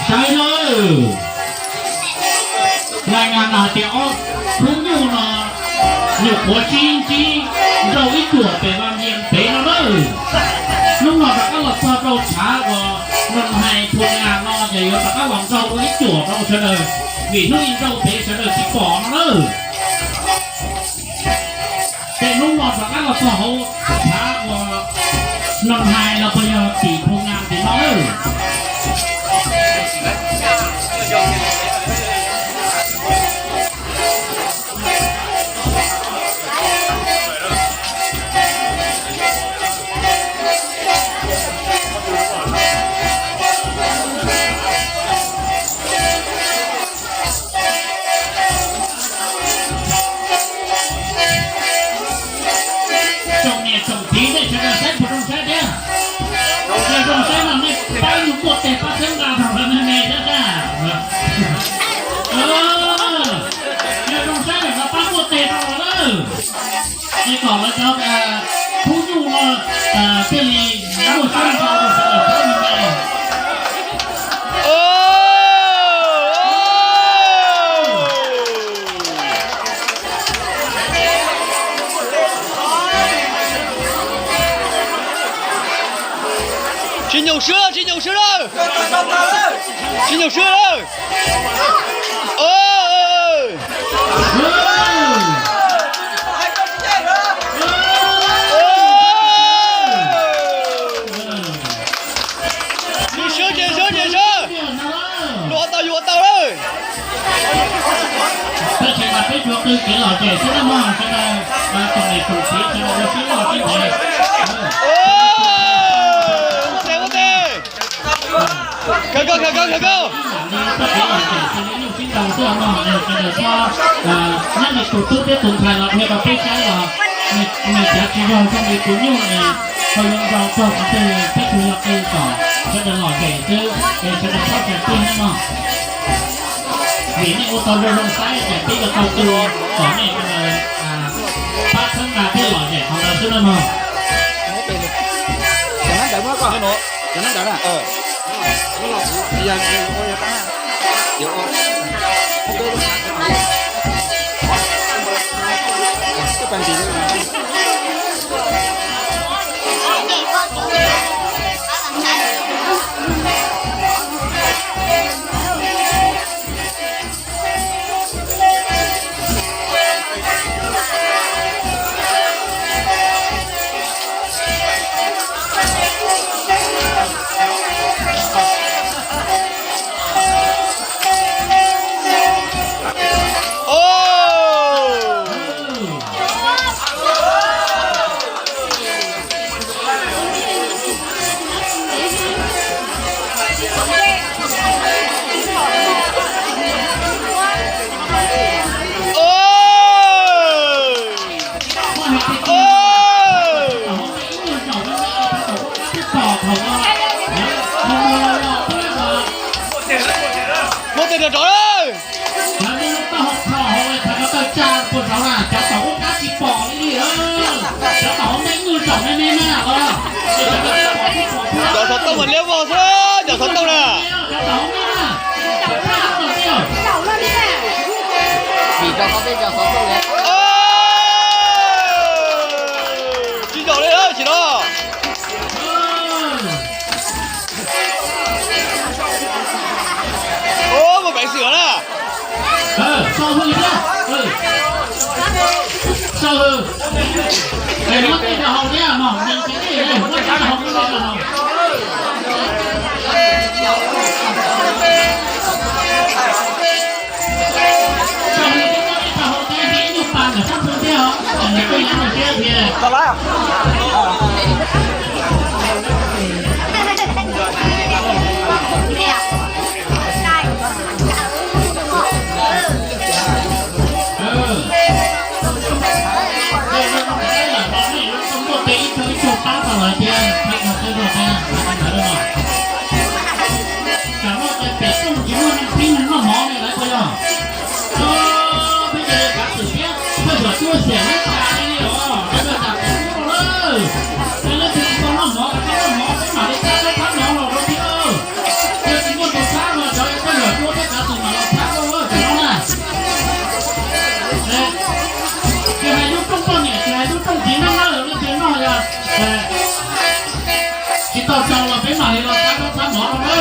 Saib lawm, lais nas hais tias ob khub nyuj no nws quav tsib ntsib nrau ib cuam pem Vaj Vias pem no lawm. Hnub no rov qab los txog rau tshav uas Noom Hais Phoo Nas no ces yuav rov qab los nrau dua ib cuam rau sawv daws, vim hnub ib nrau pem sawv daws tsis pom no lawm. Ces hnub no rov qab los txog hauv tshav uas Noom Hais los puas yog tim Phoo Nas tim no lawm. Tsoom niam tsoom txiv nej sawv daws saib puas zoo saib thiab? Yog zoo saib no nej pab yug muaj tes pab txhawb nqa tau me me thiab na. Yog zoo saib no pab muaj tes rau lawm. Es kom lawv cov khub nyuj no thiaj li muaj siab nrau rau sawv daws paub me me. Tsis nyoos swb lawm, tsis nyoos swb lawm. Tsis nyoos swb lawm. Tsis swb, tsis swb, tsis swb. Luag tau, yuav tau lawm. Tab sis mas peb tsuas qw kev lom zem xwb na mog, sawv daws tsoom niam tsoom txiv sawv daws ua siab loj siab ntev. Ua tes, ua tes. Khawv koob, khawv koob, khawv koob. Txoj kev lom zem sib nraus tuaj no, sawv daws txhob, nyob li tus tub thiab tus ntxhais los dhia rau peb saib los, nws cav tsis yog zoo li tus nyuj, nws tau yuav nrau txog qhov twg peb tsuas yog qw kom sawv daws lom zem xwb, es sawv daws txhob txhais tiag nawb mog. Vim nej ua tau zoo zoo saib ces peb yuav tau qw kom nej sawv daws pab txhawb nqa thiab lom zem qhov ntawd xwb nawb mog. Muab tes rau rov lawm. Cov tom ub qab tsis pom li li, cov tom ub me nyuj zaum me me na. Cov xov tooj mas liab vog xwb, cov xov tooj na. Vim rau qhov peb cov xov tooj li. Tsis zaum li lawm tsis no. Ua, muaj peev xwm os na. Tam no ces pem rooj tsis muaj neeg pib neeg noj mov li lawm puas yog? Peb cov kav xwm thiab thawj zaum tub xiam neeb tas li os, peb tuaj tas Tsis tau xaus los peb mam li los txhab zaub txhab mov no na.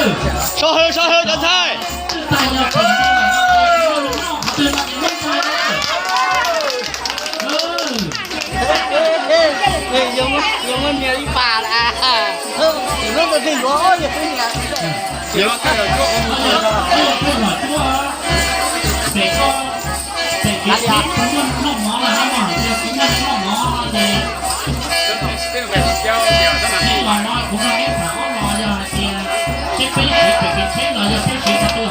So hwm, so hwm cov ntxhais. Pem ko, pem kev teb kuv muaj noj mov los noj mov, yog kuv muaj noj mov no ces los no kuv nrog neb tham ob los yog hais tias seb peb siv pem kev teb los yog peb siv qhov twg.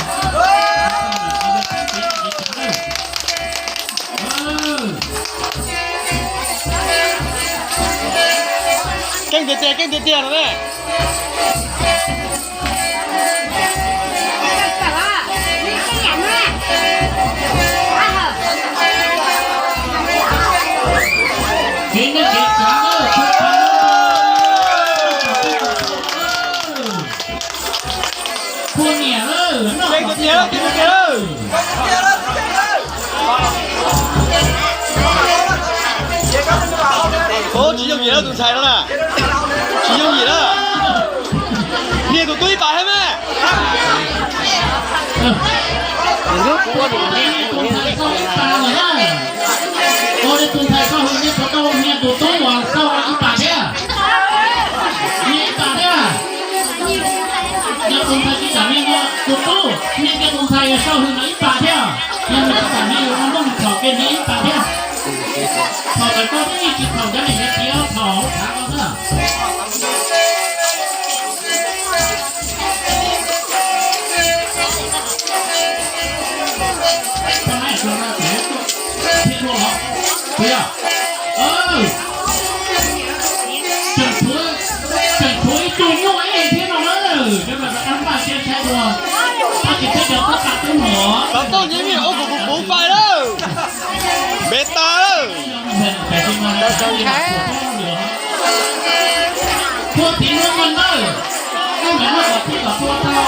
Keej tiag tiag, keej tiag tiag no ne. Pua niam lawm, noj kom tiag tiag lawm. Ov, tsis yooj yim lawm tus ntxhais no na. Tsis yooj yim lawm. Nias tus tub ib pam thiab mas. Ua li tus ntxhais xauj hwm, nej puas tau nias tus tub uas xauj ib pam thiab? Nias ib pam thiab. Yog tus ntxhais tsis kam nias tus tub, nias kiag tus ntxhais xauj hwm no ib pam thiab. Yog nws tsis kam nias yuav ua nplooj thaum kiag nias ib pam thiab. Thaum ntawd koj twb yeej tsis thaum cov niam cov txiv thaum hauv thav ko xwb. Tseem tshuav ib tug nyuj ej thiab no na, cov no rov qab npaj siab saib dua. Tab sis peb cov tub pam tub muam, tau tuaj nyiam ua kuv kuv kuv pais lawm. Npe tas lawm. Pua tim no mas ntawd, koj mam noj kom thiab kom tua tau.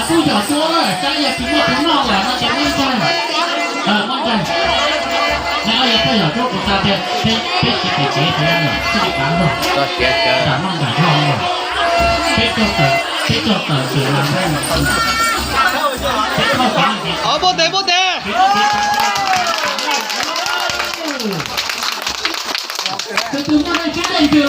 Kuj yog tua, saib yog tsis muaj tus noj lawm no ces muab ntsaig, muab ntsaig. Neb ob yog pheej yog tuab kuv xav tias peb tsis pem kev pem no txij li kav nrog, tam noj nram zog no. Peb cog tawm, peb cog tawm txwm las, peb thauj kev, peb thauj kev. Ob, npua tes, npua tes. Tus twg muaj neej tsheb neej twg